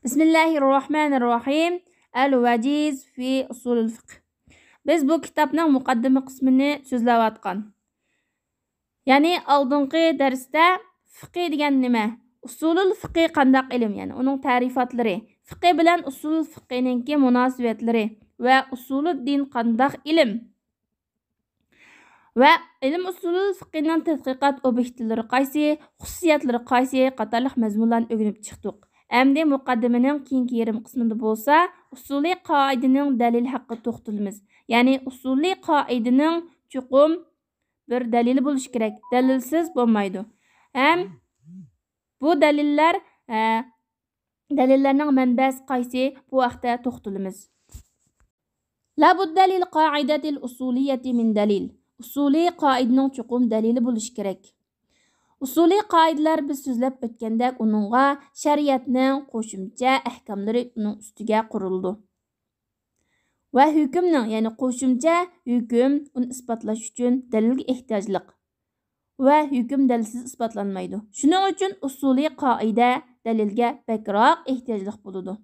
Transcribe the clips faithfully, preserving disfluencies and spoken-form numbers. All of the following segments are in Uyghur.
بىسمىللاھىررەھمانىررەھىم. ئەل ۋەجىز فى ئۇسۇلىل فىقھ. بىز بۇ كىتابنىڭ مۇقەددىمە قىسمىنى سۆزلەۋاتقان. يەنى ئالدىنقى دەرستە فىقھى دېگەن نېمە؟ ئۇسۇلۇل فىقھى قانداق ئىلىم؟ يەنى ئۇنىڭ تەرىپاتلىرى، فىقھى بىلەن ئۇسۇلۇل فىقھىنىڭكى مۇناسىۋەتلىرى ۋە ئۇسۇلۇددىن قانداق ئىلىم؟ ۋە ئىلىم ئۇسۇلۇل فىقھىنىڭ تەتقىقات ئوبيېكتلىرى قايسى، خۇسۇسىيەتلىرى قايسى قاتارلىق مەزمۇنلارنى ئۆگىنىپ چىقتۇق. ئەمدى مۇقەددىمىنىڭ كېيىنكى يېرىم قىسمىدا بولسا ئۇسۇلىي قائىدىنىڭ دەلىلى ھەققىدە توختىلىمىز. يەنى ئۇسۇلىي قائىدىنىڭ چوقۇم بىر دەلىلى بولۇشى كېرەك، دەلىلسىز بولمايدۇ. ھەم بۇ دەلىللەر، ئە، دەلىللەرنىڭ مەنبەسى قايسى، بۇ ھەقتە توختىلىمىز. لا بۇددە لىل قائىدەتىل ئۇسۇلىيەتى مىن دەلىل. ئۇسۇلىي قائىدىنىڭ چوقۇم دەلىلى بولۇشى كېرەك. ئۇسۇلىي قائىدىلەر بىز سۆزلەپ ئۆتكەندەك ئۇنىڭغا شەرىئەتنىڭ قوشۇمچە ئەھكاملىرى ئۇنىڭ ئۈستىگە قۇرۇلىدۇ. ۋە ھۆكۈمنىڭ، يەنى قوشۇمچە ھۆكۈم، ئۇنى ئىسپاتلاش ئۈچۈن دەلىلگە ئېھتىياجلىق. ۋە ھۆكۈم دەلىلسىز ئىسپاتلانمايدۇ. شۇنىڭ ئۈچۈن ئۇسۇلىي قائىدە دەلىلگە بەكرەك ئېھتىياجلىق بولىدۇ.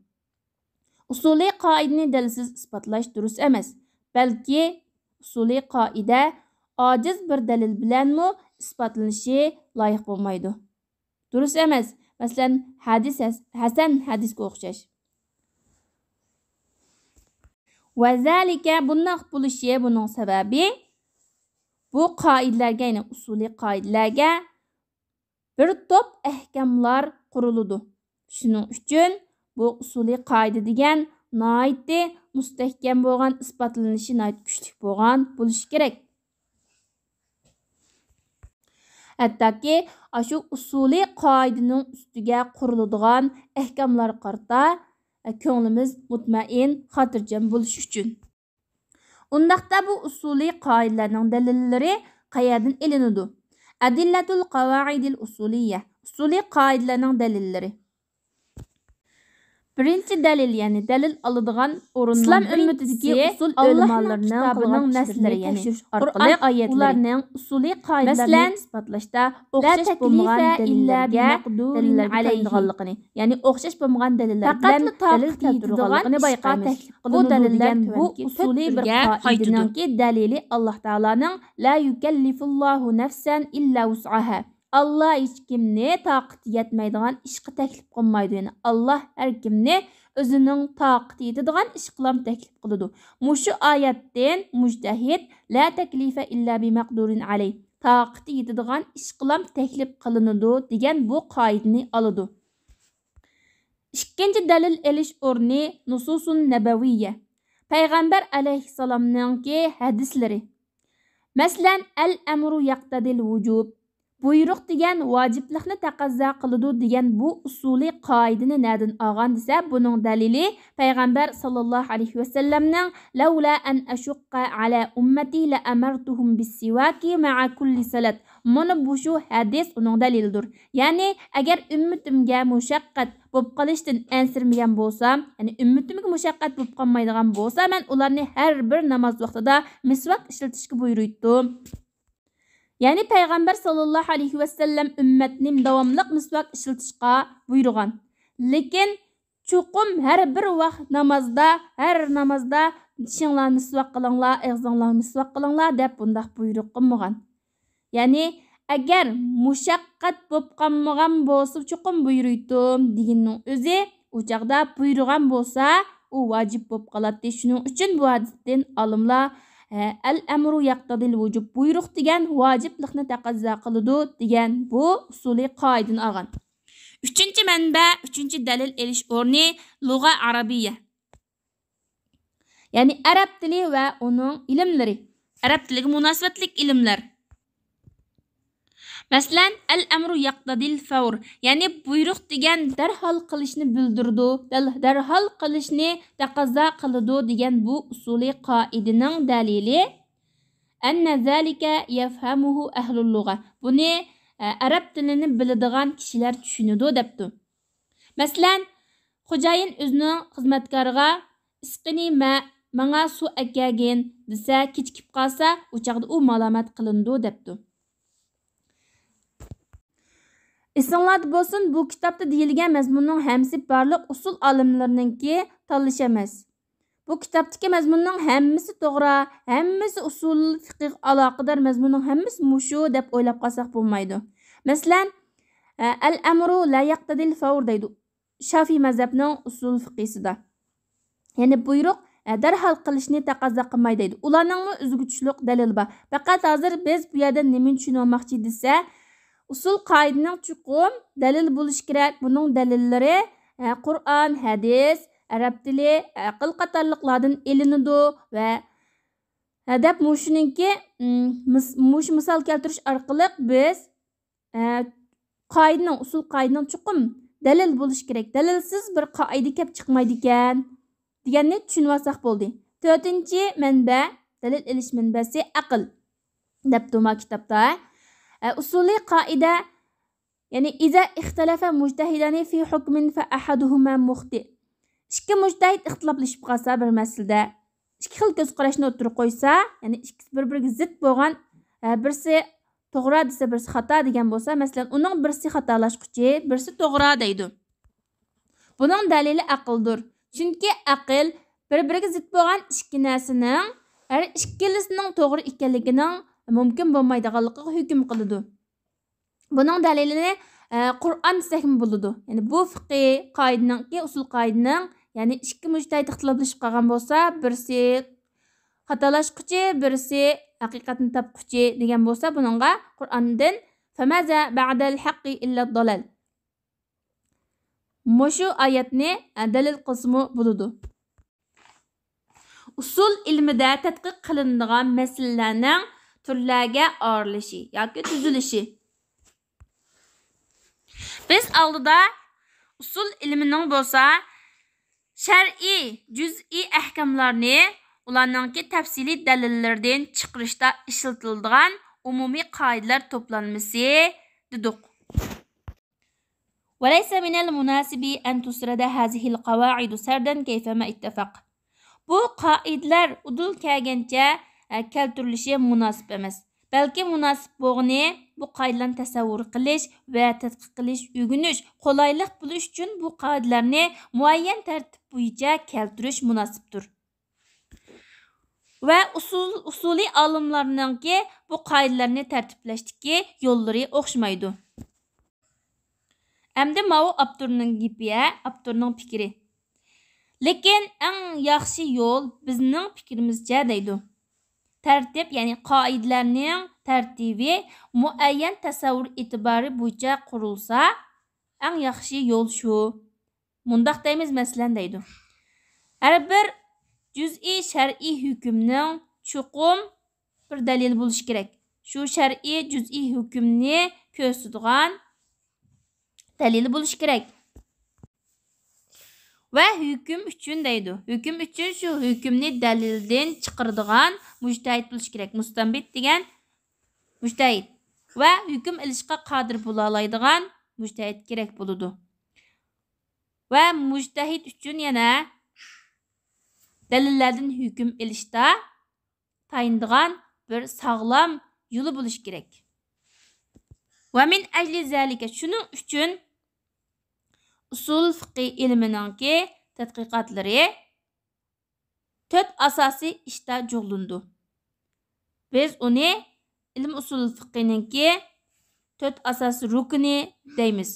ئۇسۇلىي قائىدىنى دەلىلسىز ئىسپاتلاش دۇرۇس ئەمەس، بەلكى ئۇسۇلىي قائىدە ئاجىز بىر دەلىل بىلەنمۇ ئىسپاتلىنىشى لايىق بولمايدۇ. دۇرۇس ئەمەس. مەسىلەن، ھەدىس ھەس-، ھەسەن ھەدىسكە ئوخشاش. ۋەزەلىكە، بۇنداق بولۇشى، بۇنىڭ سەۋەبى، بۇ قائىدىلەرگە، يەنى ئۇسۇلىي قائىدىلەرگە بىر توپ ئەھكاملار قۇرۇلىدۇ. شۇنىڭ ئۈچۈن بۇ ئۇسۇلىي قائىدە دېگەن ناھايىتى مۇستەھكەم بولغان، ئىسپاتلىنىشى ناھايىتى كۈچلۈك بولغان بولۇشى كېرەك. ھەتتاكى ئاشۇ ئۇسۇلىي قائىدىنىڭ ئۈستىگە قۇرۇلىدىغان ئەھكاملارغا قارىتا كۆڭلىمىز مۇتمەئىن، خاتىرجەم بولۇش ئۈچۈن. ئۇنداقتا بۇ ئۇسۇلىي قائىدىلەرنىڭ دەلىللىرى قەيەردىن ئېلىنىدۇ؟ ئەدىللەتۇل قەۋائىدىل ئۇسۇلىيە، ئۇسۇلىي قائىدىلەرنىڭ دەلىللىرى. بىرىنچى دەلىل، يەنى دەلىل ئالىدىغان ئورۇننىڭ ئىسلام بىرىنچىسى ئۆممىتىدىكى ئۇسۇل ئاللاھنىڭ ئۆلىمالىرىنىڭ كىتابىنىڭ قىلغان نەسلىرى، ئىشلىرىنى يەنى تەكشۈرۈش قۇرئان ئارقىلىق ئايەتلەرنى، ئۇلارنىڭ ئۇسۇلىي قائىدىلەرنى مەسىلەن، ئىسپاتلاشتا لا ئوخشاش بولمىغان تەكلىفە ئىللا دەلىللەرگە، بىمەقدۇرىن دەلىللەرگە ئەلەيھى. تايىنغانلىقىنى، يەنى ئوخشاش بولمىغان دەلىللەر بىلەن پەقەتلا دەلىل تاقىتى يېتىدىغان كەلتۈرۈلگەنلىقىنى ئىشقا بايقايمىز. تەكلىپ بۇ قىلىنىدۇ دەلىللەر دېگەن بۇ تۆت ئۇسۇلىي بىر تۈرگە قائىدىنىڭكى دەلىلى ئاللاھ تائالانىڭ لا يۇكەللىفۇللاھۇ نەفسەن ئىللا ۋۇسئەھا. ئاللاھ ھېچكىمنى تاقىتى يەتمەيدىغان ئىشقا تەكلىپ قىلمايدۇ. يەنى ئاللاھ ھەر كىمنى ئۆزىنىڭ تاقىتى يېتىدىغان ئىشقىلا تەكلىپ قىلىدۇ. مۇشۇ ئايەتتىن مۇجتەھىد لا تەكلىفە ئىللا بىمەقدۇرىن ئەلەيھ، تاقىتى يېتىدىغان ئىشقىلا تەكلىپ قىلىنىدۇ دېگەن بۇ قائىدىنى ئالىدۇ. ئىككىنچى دەلىل ئېلىش ئورنى نۇسۇسۇن نەبەۋىيە، پەيغەمبەر ئەلەيھىسسالامنىڭكى ھەدىسلىرى. مەسىلەن، ئەل ئەمرۇ يەقتەدىل ۋۇجۇب، بۇيرۇق دېگەن ۋاجىپلىقنى تەقەززا قىلىدۇ دېگەن بۇ ئۇسۇلىي قائىدىنى نەدىن ئالغان دېسە، بۇنىڭ دەلىلى پەيغەمبەر ساللاللاھۇ ئەلەيھى ۋەسەللەمنىڭ لەۋلا ئەن ئەشۇققە ئەلا ئۇممەتى لەئەمەرتۇھۇم بىسسىۋاكى مەئە كۇللى سەلات. مانا بۇ شۇ ھەدىس ئۇنىڭ دەلىلىدۇر. يەنى، ئەگەر ئۈممىتىمگە مۇشەققەت بولۇپ قېلىشتىن ئەنسىرىمىگەن بولسام، يەنى ئۈممىتىمگە مۇشەققەت بولۇپ قالمايدىغان بولسا، مەن ئۇلارنى ھەر بىر ناماز ۋاقتىدا مىسۋاك ئىشلىتىشكە بۇيرۇيتتۇم. يەنى پەيغەمبەر ساللاللاھۇ ئەلەيھى ۋەسەللەم ئۈممەتنى داۋاملىق مىسۋاك ئىشلىتىشقا بۇيرۇغان. لېكىن چوقۇم ھەر بىر ۋاقىت نامازدا، ھەر نامازدا چىشىڭلارنى مىسۋاك قىلىڭلار، ئېغىزىڭلارنى مىسۋاك قىلىڭلار دەپ بۇنداق بۇيرۇق قىلمىغان. يەنى، ئەگەر مۇشەققەت بولۇپ قالمىغان بولسا، چوقۇم بۇيرۇيتتۇم دېگىنىنىڭ ئۆزى، ئۇ چاغدا بۇيرۇغان بولسا، ئۇ ۋاجىپ بولۇپ قالاتتى. شۇنىڭ ئۈچۈن بۇ ھەدىستىن ئالىملار، ئە، ئەل ئەمرۇ يەقتەدىل ۋۇجۇب، بۇيرۇق دېگەن ۋاجىپلىقنى تەقەززا قىلىدۇ دېگەن بۇ ئۇسۇلىي قائىدىنى ئالغان. ئۈچىنچى مەنبە، ئۈچىنچى دەلىل ئېلىش ئورنى لۇغە ئەرەبىيە. يەنى ئەرەب تىلى ۋە ئۇنىڭ ئىلىملىرى. ئەرەب تىلىگە مۇناسىۋەتلىك ئىلىملەر. مەسىلەن، ئەل ئەمرۇ يەقتەدىل فەۋر، يەنى بۇيرۇق دېگەن دەرھال قىلىشنى بىلدۈرىدۇ، دەل-، دەرھال قىلىشنى تەقەززا قىلىدۇ دېگەن بۇ ئۇسۇلىي قائىدىنىڭ دەلىلى، ئەننە زالىكە يەفھەمۇھۇ ئەھلۇل لۇغە. بۇنى، ئە، ئەرەب تىلىنى بىلىدىغان كىشىلەر چۈشىنىدۇ، دەپتۇ. مەسىلەن، خوجايىن ئۆزىنىڭ خىزمەتكارىغا، ئىسقىنى مە، ماڭا سۇ ئەكەگىن، دېسە، كېچىكىپ قالسا، ئۇ چاغدا ئۇ مالامەت قىلىنىدۇ، دەپتۇ. ئېسىڭلاردا بولسۇن، بۇ كىتابتا دېيىلگەن مەزمۇننىڭ ھەممىسى بارلىق ئۇسۇل ئالىملىرىنىڭكى تاللىشى ئەمەس. بۇ كىتابتىكى مەزمۇننىڭ ھەممىسى توغرا، ھەممىسى ئۇسۇل فىقىغا ئالاقىدار مەزمۇننىڭ ھەممىسى مۇشۇ دەپ ئويلاپ قالساق بولمايدۇ. مەسىلەن، ئە، «ئەل ئەمرۇ لا يەقتەزىل فەۋر» دەيدۇ. شافىي مەزھەپنىڭ ئۇسۇل فىقھىسىدا. يەنى بۇيرۇق، ئە، دەرھال قىلىشنى تەقەززا قىلماي دەيدۇ. ئۇلارنىڭمۇ ئۆزىگە چۈشلۈق دەلىلى بار. پەقەت ھازىر بىز بۇ يەردە نېمىنى چۈشىنىۋالماقچى دېسە، ئۇسۇل قائىدىنىڭ چوقۇم دەلىل بولۇشى كېرەك. بۇنىڭ دەلىللىرى، ئە، قۇرئان، ھەدىس، ئەرەب تىلى، ئەقىل قاتارلىقلاردىن ئېلىنىدۇ ۋە، ئە، دەپ مۇشۇنىڭكى، ئىم، مىس-، مۇشۇ مىسال كەلتۈرۈش ئارقىلىق بىز، ئە، قائىدىنىڭ، ئۇسۇل قائىدىنىڭ چوقۇم دەلىل بولۇشى كېرەك. دەلىلسىز بىر قائىدە كەپ چىقمايدىكەن دېگەننى چۈشىنىۋالساق بولدى. تۆتىنچى مەنبە، دەلىل ئېلىش مەنبەسى ئەقىل دەپتۇ ما كىتابتا. ئە، ئۇسۇلىي قائىدە، يەنى «ئىزا ئىختەلەفە مۇجتەھىدانى فى ھۇكمىن فە ئەھەدۇھۇما مۇختىئ». ئىككى مۇجتەھىد ئىختىلاپلىشىپ قالسا بىر مەسىلىدە، ئىككى خىل كۆز قاراشنى ئوتتۇرىغا قويسا، يەنى ئىككىسى بىر-بىرىگە زىت بولغان، ئە، بىرسى توغرا دېسە، بىرسى خاتا دېگەن بولسا، مەسىلەن، ئۇنىڭ بىرسى خاتالاشقۇچى، بىرسى توغرا دەيدۇ. بۇنىڭ دەلىلى ئەقىلدۇر. چۈنكى ئەقىل بىر-بىرىگە زىت بولغان ئىككى نەرسىنىڭ ھەر ئىككىلىسىنىڭ توغرا ئىكەنلىكىنىڭ مۇمكىن بولمايدىغانلىقىغا ھۆكۈم قىلىدۇ. بۇنىڭ دەلىلىنى، ئە، قۇرئان دېسەكمۇ بولىدۇ. يەنى بۇ فىقھىي قائىدىنىڭكى، ئۇسۇل قائىدىنىڭ، يەنى ئىككى مۇجتەھىد ئىختىلاپلىشىپ قالغان بولسا، بىرسى خاتالاشقۇچى، بىرسى ھەقىقەتنى تاپقۇچى دېگەن بولسا، بۇنىڭغا قۇرئاندىن «فەمازا بەئدەل ھەققى ئىللا دالال» مۇشۇ ئايەتنى، ئە، دەلىل قىلسىمۇ بولىدۇ. ئۇسۇل ئىلمىدە تەتقىق قىلىنىدىغان مەسىلىلەرنىڭ تۈرلەرگە ئايرىلىشى ياكى تۈزۈلۈشى. بىز ئالدىدا ئۇسۇل ئىلمىنىڭ بولسا شەرئىي جۈزئىي ئەھكاملارنى ئۇلارنىڭكى تەپسىلىي دەلىللىرىدىن چىقىرىشتا ئىشلىتىلىدىغان ئومۇمىي قائىدىلەر توپلانمىسى دېدۇق. وليس من المناسب أن تسرد هذه القواعد سردا كيفما اتفق. بۇ قائىدىلەر ئۇدۇل كەلگەنچە، ئە، كەلتۈرۈلۈشى مۇناسىپ ئەمەس. بەلكى مۇناسىپ بولغىنى بۇ قائىدىلەرنى تەسەۋۋۇر قىلىش ۋە تەتقىق قىلىش، ئۆگىنىش، قولايلىق بولۇش ئۈچۈن بۇ قائىدىلەرنى مۇئەييەن تەرتىپ بويىچە كەلتۈرۈش مۇناسىپتۇر. ۋە ئۇسۇل، ئۇسۇلىي ئالىملارنىڭكى بۇ قائىدىلەرنى تەرتىپلەشتىكى يوللىرى ئوخشىمايدۇ. ئەمدى ماۋۇ ئاپتورنىڭ گېپى، ئاپتورنىڭ پىكرى. لېكىن ئەڭ ياخشى يول بىزنىڭ پىكرىمىزچە دەيدۇ. تەرتىپ، يەنى قائىدىلەرنىڭ تەرتىپى مۇئەييەن تەسەۋۋۇر ئېتىبارى بويىچە قۇرۇلسا، ئەڭ ياخشى يول شۇ. مۇنداق دەيمىز، مەسىلەن، دەيدۇ. ھەر بىر جۈزئىي شەرئىي ھۆكۈمنىڭ چوقۇم بىر دەلىلى بولۇشى كېرەك. شۇ شەرئىي جۈزئىي ھۆكۈمنى كۆرسىتىدىغان دەلىلى بولۇشى كېرەك. ۋە ھۆكۈم ئۈچۈن دەيدۇ. ھۆكۈم ئۈچۈن شۇ ھۆكۈمنى دەلىلدىن چىقىرىدىغان مۇجتەھىد بولۇشى كېرەك. مۇستەنبىت دېگەن مۇجتەھىد. ۋە ھۆكۈم ئېلىشقا قادىر بولالايدىغان مۇجتەھىد كېرەك بولىدۇ. ۋە مۇجتەھىد ئۈچۈن يەنە دەلىللەردىن ھۆكۈم ئېلىشتا تايىنىدىغان بىر ساغلام يولى بولۇشى كېرەك. ۋە مىن ئەجلى زەلىكە، شۇنىڭ ئۈچۈن ئۇسۇل فىقھى ئىلمىنىڭكى تەتقىقاتلىرى تۆت ئاساسىي ئىشتا جۇغلىنىدۇ. بىز ئۇنى ئىلمى ئۇسۇل فىقھىنىڭكى تۆت ئاساسىي رۇكنى دەيمىز.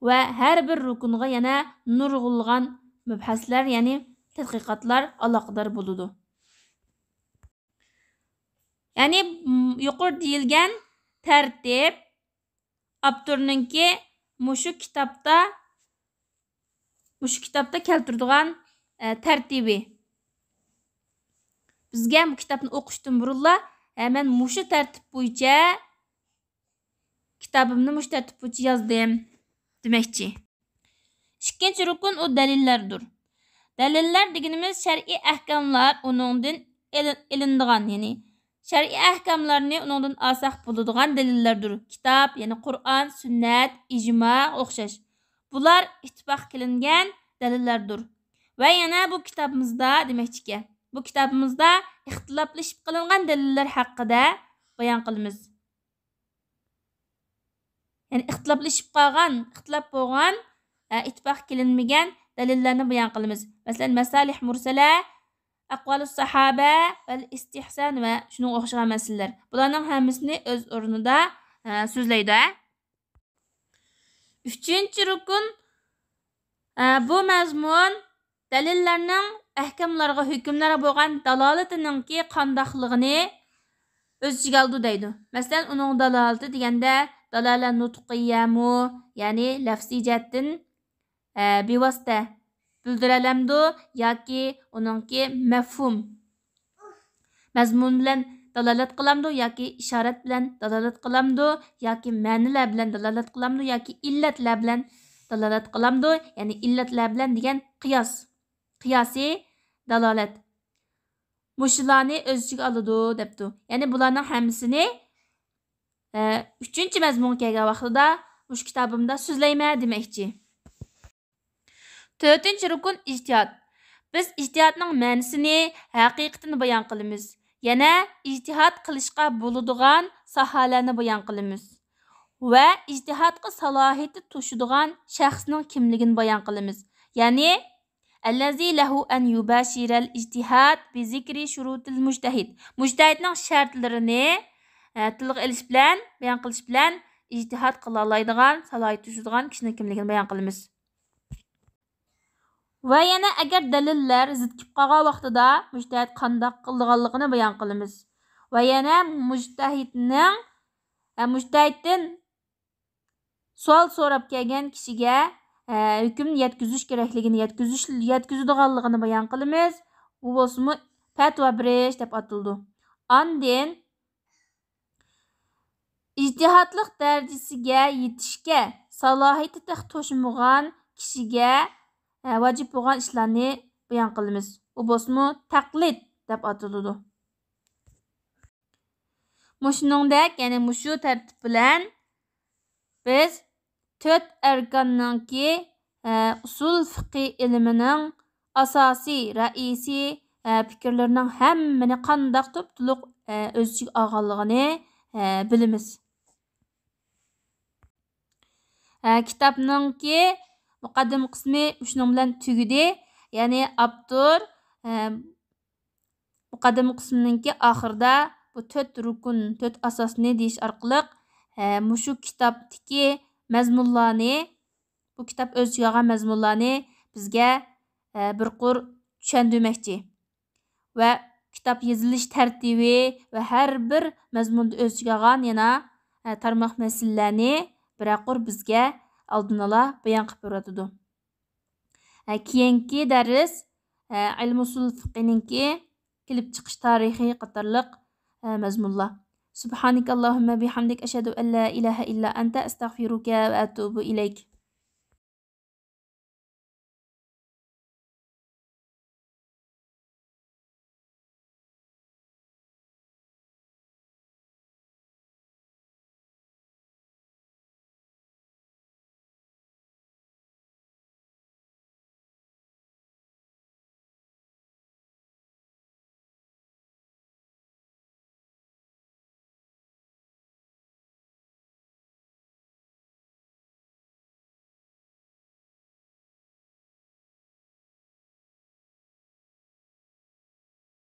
ۋە ھەر بىر رۇكۇنغا يەنە نۇرغۇنلىغان مەبھەسلەر، يەنى تەتقىقاتلار ئالاقىدار بولىدۇ. يەنى، م، يۇقىرىدا دېيىلگەن تەرتىپ ئاپتورنىڭكى مۇشۇ كىتابتا، مۇشۇ كىتابتا كەلتۈرىدىغان، ئە، تەرتىپى. بىزگە بۇ كىتابنى ئوقۇشتىن بۇرۇنلا، ئە، مەن مۇشۇ تەرتىپ بويىچە كىتابىمنى مۇشۇ تەرتىپ بويىچە يازدىم دېمەكچى. ئىككىنچى رۇكۇن ئۇ دەلىللەردۇر. دەلىللەر دېگىنىمىز شەرئىي ئەھكاملار، ئۇنىڭدىن ئېلىن-، ئېلىنىدىغان، يەنى شەرئىي ئەھكاملارنى ئۇنىڭدىن ئالساق بولىدىغان دەلىللەردۇر. كىتاب، يەنى قۇرئان، سۈننەت، ئىجما ئوخشاش. بۇلار ئىتتىپاق قىلىنگەن دەلىللەردۇر. ۋە يەنە بۇ كىتابىمىزدا دېمەكچىكەن، بۇ كىتابىمىزدا ئىختىلاپلىشىپ قىلىنغان دەلىللەر ھەققىدە بايان قىلىمىز. يەنى ئىختىلاپلىشىپ قالغان، ئىختىلاپ بولغان، ئە، ئىتتىپاق كېلىنمىگەن دەلىللەرنى بايان قىلىمىز. مەسىلەن، مەسالىھ مۇرسەلە، ئەقۋالۇس ساھابە ۋەل ئىستىھسان ۋە شۇنىڭغا ئوخشىغان مەسىلىلەر. بۇلارنىڭ ھەممىسىنى ئۆز ئورنىدا، ئە، سۆزلەيدۇ، ھە. ئۈچىنچى رۇكۇن، ئە، بۇ مەزمۇن دەلىللەرنىڭ ئەھكاملارغا، ھۆكۈملەرگە بولغان دالالىتىنىڭكى قانداقلىقىنى ئۆز ئىچىگە ئالىدۇ دەيدۇ. مەسىلەن، ئۇنىڭ دالالىتى دېگەندە، دالالە نۇتقىيەمۇ، يەنى لەفزىي جەھەتتىن، ئە، بىۋاسىتە بىلدۈرەلەمدۇ ياكى ئۇنىڭكى مەفھۇم، مەزمۇن بىلەن دالالەت قىلامدۇ ياكى ئىشارەت بىلەن دالالەت قىلامدۇ ياكى مەنىلەر بىلەن دالالەت قىلامدۇ ياكى ئىللەتلەر بىلەن دالالەت قىلامدۇ؟ يەنى ئىللەتلەر بىلەن دېگەن قىياس، قىياسىي دالالەت. مۇشۇلارنى ئۆز ئىچىگە ئالىدۇ دەپتۇ. يەنى بۇلارنىڭ ھەممىسىنى، ئە، ئۈچىنچى مەزمۇنغا كەلگەن ۋاقتىدا مۇشۇ كىتابىمدا سۆزلەيمەن دېمەكچى. تۆتىنچى رۇكۇن ئىجتىھاد. بىز ئىجتىھادنىڭ مەنىسىنى، ھەقىقىتىنى بايان قىلىمىز. يەنە ئىجتىھاد قىلىشقا بولىدىغان ساھەلەرنى بايان قىلىمىز. ۋە ئىجتىھادقا سالاھىيىتى توشىدىغان شەخسنىڭ كىملىكىنى بايان قىلىمىز. يەنى، الذي له أن يباشر الاجتهاد بذكر شروط المجتهد. مۇجتەھىدنىڭ شەرتلىرىنى، ئە، تىلغا ئېلىش بىلەن، بايان قىلىش بىلەن، ئىجتىھاد قىلالايدىغان، سالاھىيىتى توشىدىغان كىشىنىڭ كىملىكىنى بايان قىلىمىز. ۋە يەنە ئەگەر دەلىللەر زىت كېلىپ قالغان ۋاقتىدا مۇجتەھىد قانداق قىلىدىغانلىقىنى بايان قىلىمىز. ۋە يەنە مۇجتەھىدنىڭ، ئە، مۇجتەھىدتىن سوئال سوراپ كەلگەن كىشىگە، ئە، ھۆكۈم يەتكۈزۈش كېرەكلىكىنى، يەتكۈزۈش، يەتكۈزىدىغانلىقىنى بايان قىلىمىز. بۇ بولسىمۇ پەتىۋا بېرىش دەپ ئاتىلىدۇ. ئاندىن ئىجتىھادلىق دەرىجىسىگە يېتىشكە سالاھىيىتى تېخى توشمىغان كىشىگە، ئە، ۋاجىپ بولغان ئىشلارنى بايان قىلىمىز. ئۇ بولسىمۇ تەقلىد دەپ ئاتىلىدۇ. مۇشۇنىڭدەك، يەنى مۇشۇ تەرتىپ بىلەن بىز تۆت ئەركاننىڭكى، ئە، ئۇسۇل فىقھى ئىلمىنىڭ ئاساسىي، رەئىسىي، ئە، پىكىرلىرىنىڭ ھەممىنى قانداق تۈپتۈلۈق، ئە، ئۆز ئىچىگە ئالغانلىقىنى، ئە، بىلىمىز. ئە، كىتابنىڭكى مۇقەددىمە قىسمى مۇشۇنىڭ بىلەن تۈگىدى. يەنى ئاپتور، ئە، مۇقەددىمە قىسمىنىڭكى ئاخىرىدا بۇ تۆت رۇكۇن، تۆت ئاساسنى دېيىش ئارقىلىق، ئە، مۇشۇ كىتابتىكى مەزمۇنلارنى، بۇ كىتاب ئۆز ئىچىگە ئالغان مەزمۇنلارنى بىزگە، ئە، بىر قۇر چۈشەندۈرمەكچى. ۋە كىتاب يېزىلىش تەرتىپى ۋە ھەر بىر مەزمۇندا ئۆز ئىچىگە ئالغان يەنە، ئە، تارماق مەسىلىلەرنى بىرەر قۇر بىزگە ئالدىن ئالا بايان قىلىپ بېرىۋاتىدۇ. ئە، كېيىنكى دەرس، ئە، ئىلمى ئۇسۇل فىقھىنىڭكى كېلىپ چىقىش تارىخى قاتارلىق، ئە، مەزمۇنلار. سبحانك اللهم بحمدك، أشهد أن لا إله إلا أنت، أستغفرك وأتوب إليك.